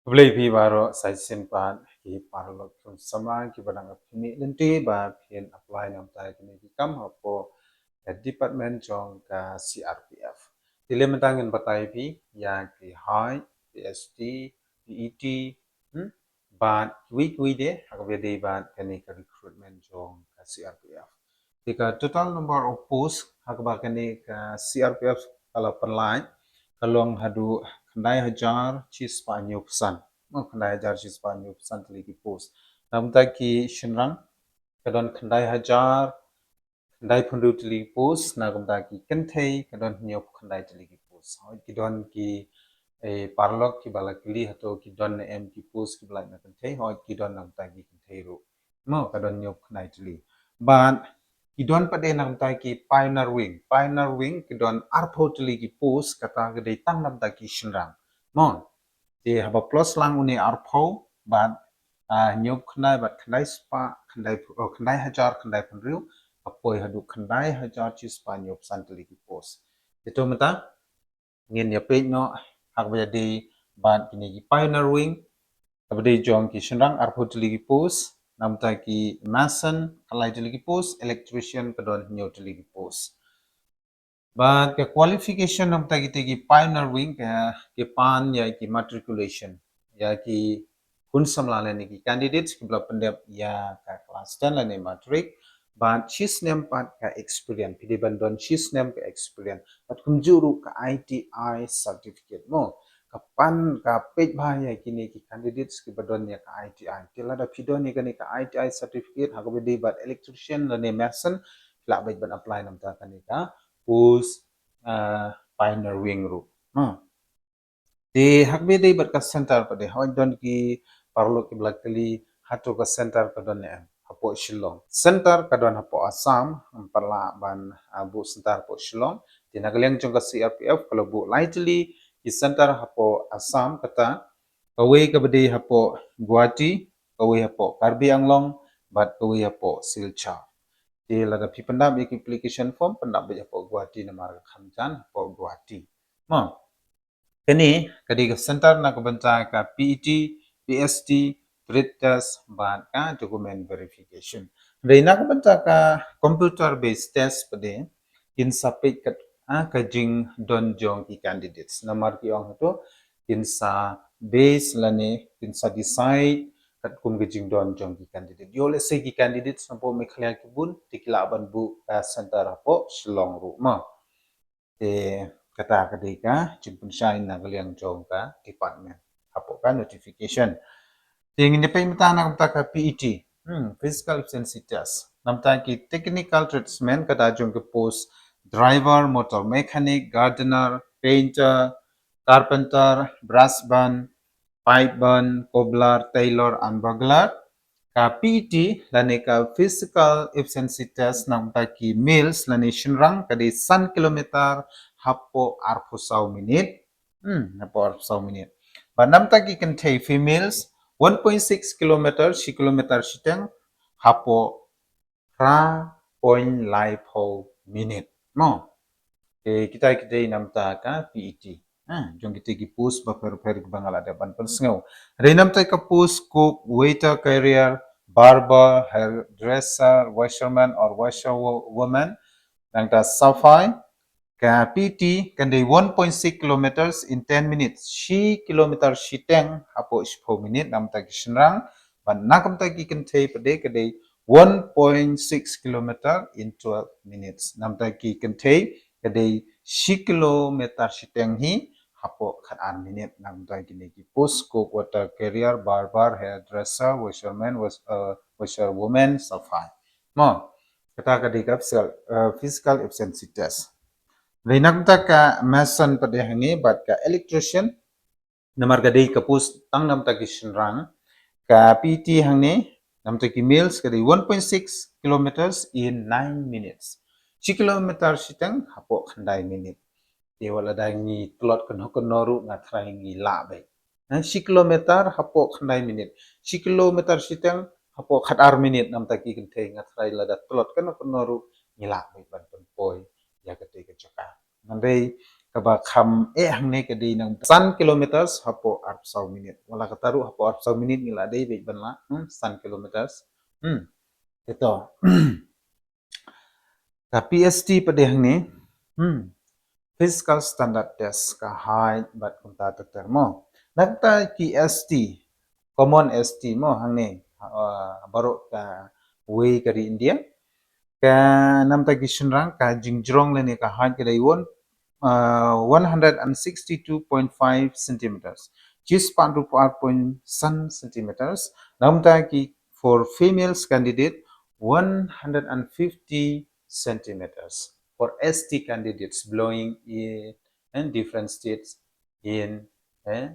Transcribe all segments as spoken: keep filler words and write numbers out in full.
Khublei phi baroh sa shisien pat ki paralok khun samla kiba dang ap kine lynti ba phin apply namar kine ki kam hapoh ka department jong ka C R P F. Te mynta ngin batai phi ïa ki height, P S T, P E T, hmm? Bad kiwei kiwei de ha kaba ïadei bad kane ka recruitment jong ka C R P F. Te ka total number of post ha kaba kane ka C R P F ka la pynlait ka long haduh khyndai hajar shispah hynñiewphew san. Oh, khyndai hajar shispah hynñiewphew san tylli ki post. Na ka bynta ki shynrang ka don khyndai hajar khyndai phew hynriew tylli ki post, na ka bynta ki kynthei ka don hynñiewphew khyndai tylli ki post. Hooid ki don ki, eh, paralok kiba la kylli hato ki don ne em ki post kiba lait na kynthei, hooid ki don na ka bynta ki kynthei ruh. Mo, ka don hynñiewphew khyndai tylli. Bad ki don pat de na ka bynta ki pioneer wing. Pioneer wing ki don arphew tylli ki post, kata ka dei tang na ka bynta ki shynrang. Mo, te haba plus lang une arphew bad, ah, hynñiewphew khyndai bad khyndai spah, khyndai, oh, khyndai hajar khyndai phew hynriew, ka poi haduh khyndai hajar shispah hynñiewphew san tylli ki post. Te to mynta ngin ïa peit noh ha kaba ïadei bad kine ki pioneer wing, kaba dei jong ki shynrang arphew tylli ki post, na ka bynta ki mason khatlai tylli ki post, electrician ka don hynñiew tylli ki post. Bad ka qualification na ka bynta kite ki pioneer wing ka, ki pan ïa ki matriculation, ïa ki khun samla lane ki candidates kiba la pyndep ïa ka class ten lane matric. Bad shi snem pat ka experience, phi dei ban don shi snem ka experience. Bad kumjuh ruh ka I T I certificate mo. Ka pan ka peit bha ïa kine ki candidates kiba don ïa ka I T I. Te lada phi don ïa kane ka I T I certificate ha kaba ïadei bad electrician lane mason, lah beit ban apply namar kane ka post, ah, pioneer wing ruh. Hmm. Te ha kaba ïadei bad ka center pat de, hooid don ki paralok kiba la kylli hato ka center ka don ne em hapoh Shillong. Center ka don hapoh Assam, ym pat lah ban, ah, buh center hapoh Shillong. Te na ka liang jong ka C R P F ka la buh lai tylli ki center hapoh Assam, kata kawei kaba dei hapoh Guwahati, kawei hapoh Karbi Anglong, bad kawei hapoh Silchar. Te lada phi pyndap ïa ki application form, pyndap beit hapoh Guwahati namar ka kham jan hapoh Guwahati. Mo. Kane ka dei ka center na ka bynta ka P E T, P S T, trade test bad ka document verification. Hynrei na ka bynta ka computer based test pat de kin sa peit ka, ah, ka jingdon jong ki candidates. Namar ki ong hato kin sa base lane kin sa decide katkum ka jingdon jong ki candidate. Ïoh lehse ki candidates na hapoh Meghalaya ki bun, te ki lah ban buh ka center hapoh Shillong ruh mo. Te kata ka dei ka jingpynshai na ka liang jong ka department hapoh ka notification. Te ngin ïa peit mynta na ka bynta ka P E T, hmm, physical efficiency test. Na ka bynta ki technical tradesmen, kata jong ki post driver, motor mechanic, gardener, painter, carpenter, brass band, pipe band, cobbler, tailor and burglar. Ka P E T lane ka physical efficiency test na ka bynta ki males lane shynrang ka dei san kilometer hapoh arphew saw minit. Hmm, hapoh arphew saw minit. Bad na ka bynta ki kynthei females, one point six kilometer, shi kilometer shiteng hapoh phra point laiphew minit. Mo. Te kita ki dei na ka bynta ka P E T. Ha, jong kita ki post bapher bapher kiba nga la dep ban pynsngew. Dei na ka bynta ka post cook, waiter, carrier, barber, hairdresser, washerman or washerwoman. Na ka bynta safai, ka P E T kan dei one point six kilometers in ten minutes. Shi kilometer shiteng hapoh shiphew minit na ka bynta ki shynrang. Bad na ka bynta ki kynthei pat de ka dei one point six kilometer in twelve minutes. Na ka bynta ki kynthei ka dei shi kilometer shiteng hi hapoh khatar minit. Na ka bynta kine ki post cook, waiter, carrier, barber, hairdresser, washerman, was-, uh, washerwoman, safai. Mo, kata ka dei ka physical, uh, physical efficiency test. Dei na ka bynta ka mason pat de hangne bad ka electrician, namar ka dei ka post tang na ka bynta ki shynrang, ka P E T hangne na ka bynta ki males ka dei one point six kilometers in nine minutes. Shi kilometer shiteng hapoh khyndai minit. Te wat lada ngi tlot kano kano ruh nga tharai ngi lah beit. Ha, shi kilometer hapoh khyndai minit. Shi kilometer shiteng hapoh khatar minit na ka bynta ki kynthei, nga tharai lada tlot kano kano ruh ngi lah beit ban pynpoi ïa kata ka jaka. Hynrei kaba kham eh hangne ka dei nang san kilometers hapoh arphew saw minit. Wat la katta ruh hapoh arphew saw minit ngi la dei beit ban lah, hmm, san kilometers. Hmm. Ito. Ka P S T pat de hangne. Hmm. Physical standard test, ka height bad kumta ter ter mo. Na kata ki S T, common S T mo hangne, ah, baroh kawei ka ri India. Ka namta ki shynrang, ka jingjrong lane ka height ka dei one, ah, one hundred and sixty-two point five centimeters. Shispah hynriewphew ar point san centimeters. Namta ki for females candidate, one hundred and fifty centimeters. For S T candidates belonging in, in different states in, eh,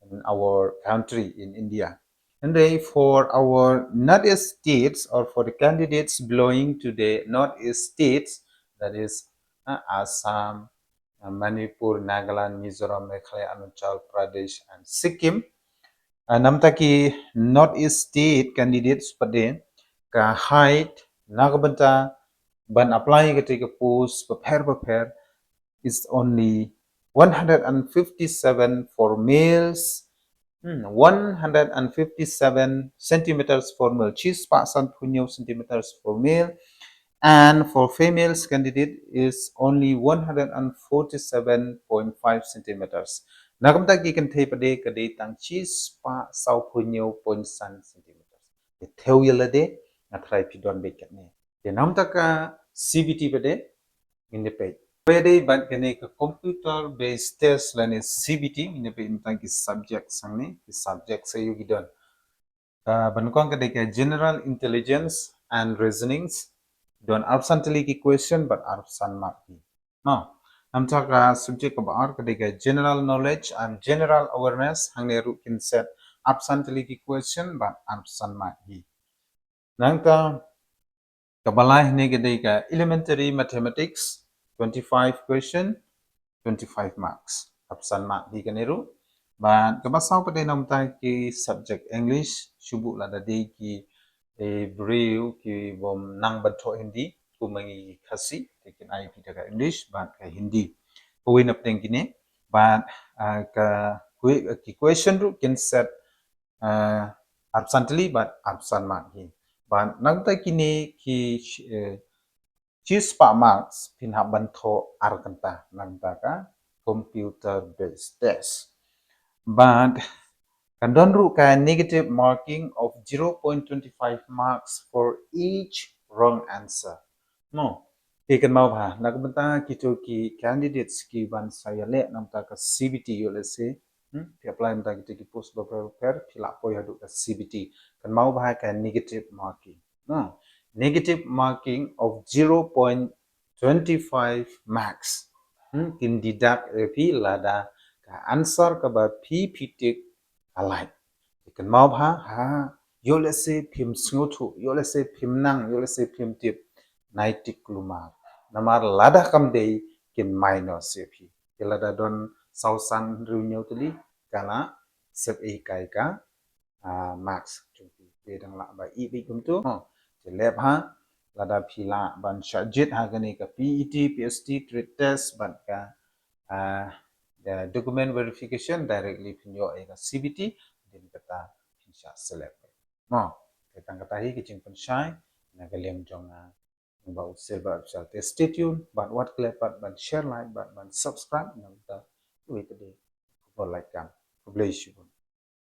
in our country, in India. And then for our Northeast states, or for the candidates belonging to the Northeast states, that is, uh, Assam, uh, Manipur, Nagaland, Mizoram, Meghalaya, Arunachal Pradesh, and Sikkim. Uh, namta ki Northeast state candidates pat de, ka height na ka bynta ban apply kata ka post bapher bapher is only one hundred and fifty-seven for males, hmm, one hundred and fifty-seven centimeters for male, shispah sanphew hynñiew centimeters for male, and for females candidate is only one hundred and forty-seven point five centimeters. Na ka bynta ki kynthei pat de ka dei tang shispah sawphew hynñiew point san centimeters. Te thew ïa lade, nga tharai phi don beit katne. Te namta ka C B T pat de, ngin ïa peit. Peit de bad kane ka computer based test lane C B T, ngin ïa peit namta ki subject hangne, ki subject sa ïoh ki don. Ah, ba nyngkong ka dei ka general intelligence and reasonings. Don arphew san tylli ki question bad arphew san mark hi. No. Namta ka subject kaba ar ka dei ka general knowledge and general awareness, hangne ruh kin set arphew san tylli ki question bad arphew san mark hi. Nangta kaba lai hangne ka dei ka elementary mathematics, twenty-five question, twenty-five marks. Arphew san mark hi kane ruh. Bad kaba saw pat de namta ki subject English, shu buh lada dei ki, eh, briew ki bym nang ban thoh Hindi, kum ma ngi ki Khasi, te kin ai phi da ka English bad ka Hindi. Kawei na pdeng kine, bad, ah, ka, kawei, ki question ruh kin set, ah, arphew san tylli bad arphew san mark hi. Bad nangta kine ki, eh, shispah marks phin hap ban thoh ar kynta, nangta ka computer based test. Bad kan don ruh ka negative marking of zero point twenty-five marks for each wrong answer. No. Te kynmaw bha, na ka bynta kito ki candidates ki ban sa ïaleh namta ka C B T, ïoh lehse, hmm, phi apply namta kito ki post bapher bapher, phi lah poi haduh ka C B T. Kynmaw bha ka negative marking. No. Negative marking of zero point twenty-five marks. Hmm, kin deduct ïa phi lada ka answer kaba phi phi tick ka lait. Kynmaw bha, ha, ïoh lehse phim sngewthuh, ïoh lehse phim nang, ïoh lehse phim tip, nai tick kulmar. Namar lada kam dei kin minus ïa phi. Te lada don saw san hynriew hynñiew tylli, ka la sep ei kai ka, ah, marks jong phi. Te dang lah ba ïeh beit kumto. Te leh bha, lada phi lah ban shah jied ha kane ka P E T, P S T, trade test bad ka, ah, the document verification directly phin ïoh ïa ka C B T, dei kata phin shah select. Mo, te tang kata hi ka jingpynshai na ka liang jong nga, ah, ba u Silver Official. Te stay tuned, bad wat klet pat ban share, like bad ban subscribe, namar ba uwei te dei khubor lait kam. Khublei shibun.